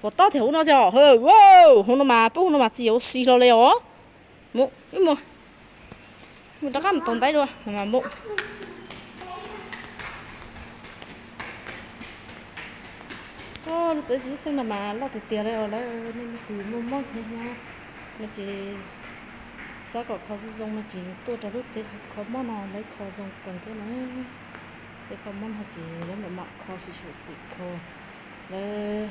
Pov tob thiab hauv no os. Hauv no mas pub hauv no mas txiv yuav ua si hlo li os. Mus, wb mus, mus rov qab mus tau ntaib dua mas mus. Lub tsev txiv xeeb no mas loj tiag tiag li os lawv, nej leej twg muaj mob hnyav hnyav no ces xav kom kho zoo zoo no ces tuaj rau lub tsev kho mob no, lawv kho zoo kawg thiab na. Tsev kho mob no ces lawv mam mam kho, sim sim xim kho, lawv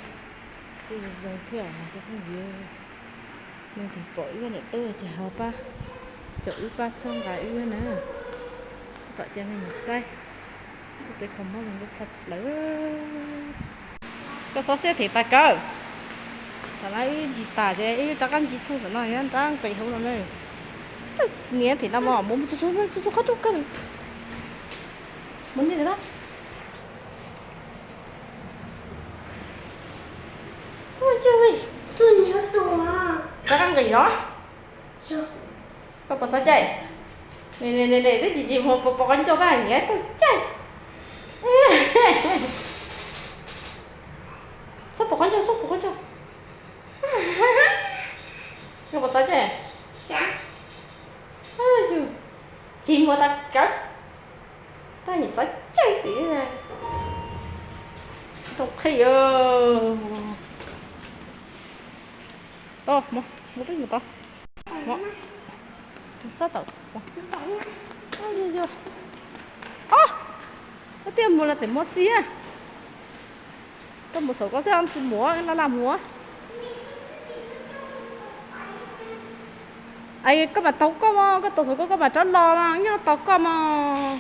kuj zoo zoo thiab os cov phooj ywg. Leej twg pom wb niam tub ces ho pab, caum wb pab txhawb nqa wb na, kom cov neeg mus saib. Lub tsev kho mob zoo nkauj tshaj plaws. Koj xov xiab them tas kawg. Tam no wb ncig tas ces wb rov qab ncig txog tom no thiab, rov nqis hauv no na. Txawm niam them no mas mus mus txog txog txog qhov rooj kawg na. Mus ncig ntawm no. Rov qab nqis los. Koj puas xav caij? Ne ne ne, twb tsis tsis muag pos qhov ncauj tab nyiam tau caij. Txhob pos qhov ncauj, txhob pos qhov ncauj. Koj puas xav caij? Tsis muag tag kawg, tab nyiam xav caij tiag. Rooj qhib. Tod, mus peb mus tod. Sab tawm. Ob, koj tias mus los tseem muaj xib. Koj mus saum koj xwb tsis mus laj laj mus. Koj mam tau koj mog, koj tau saum koj, koj mam rov los mas nyob tau koj mog.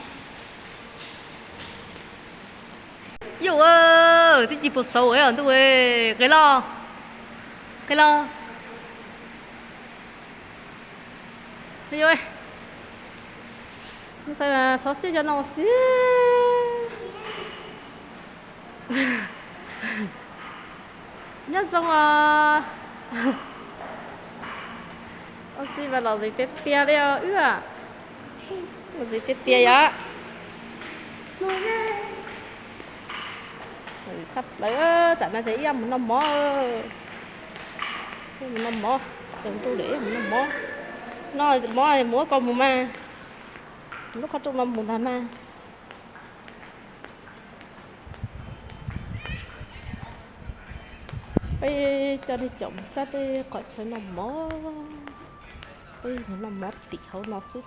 Yus, twb tsis pus xaus ntuj, qe los, qe los. Xov xiab cov no xwb. Nyob zoo os. Ua si mas lom zem tiag tiag li os wb. Lom zem tiag tiag yom. Txhaj plaws, tsam no ces ib yam mus noj mov. Mus noj mov, tsaus ntuj lawm mus noj mov. Noj mov mus ua koj mus mas, lub qhov rooj no mus ntag mas. Peb coj nej caum mus saib peb qhov chaw noj mov. Peb mus noj mov tim hauv no xwb.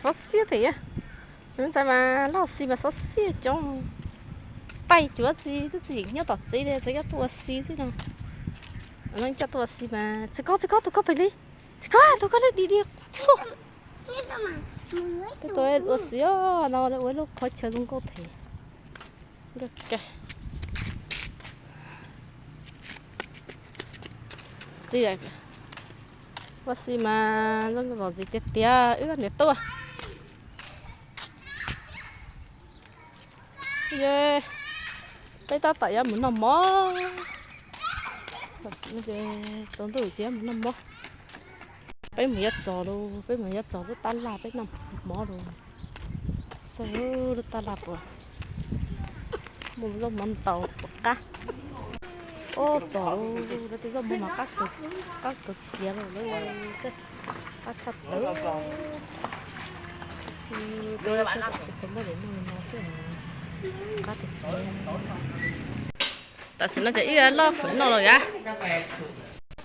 Xov xiab tiag, ntxhais mas loj si mas xov xiab cov. Taij cuav txiv twb tsis nyob tom tsev li, tseem coj tuaj ua si xwb no. Coj tuaj ua si mas txiv koj, txiv koj, tus koj pem li, txiv koj, tus koj li di di. Peb tuaj ua si no ua lub qhov chaw zoo nkauj thiab. Ua si mas zoo nkauj zom zis tiag tiag wb niam tuaj. Peb tab tom yuav mus noj mov. Tsaus ntuj ces yuav mus noj mov. Peb mus yuav txog lawm, peb mus yuav txog lub tab laj peb noj mov lawm. Xyov lub tab laj puas muaj zaub mov ntaus puas qab. Ub, txog lawm, lawv tej zaub mov mas qab kawg, qab kawg kiag lawm, qab tshaj plaws. Peb muab daim noj li no xwb, qab tiag tiag. Tam sim no ces wb loj hwm noj lawm yom.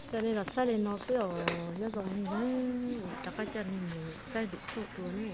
Coj nej los saib li no xwb os, nyob zoo nej, rov qab coj nej mus saib lwm tshuaj dua ne.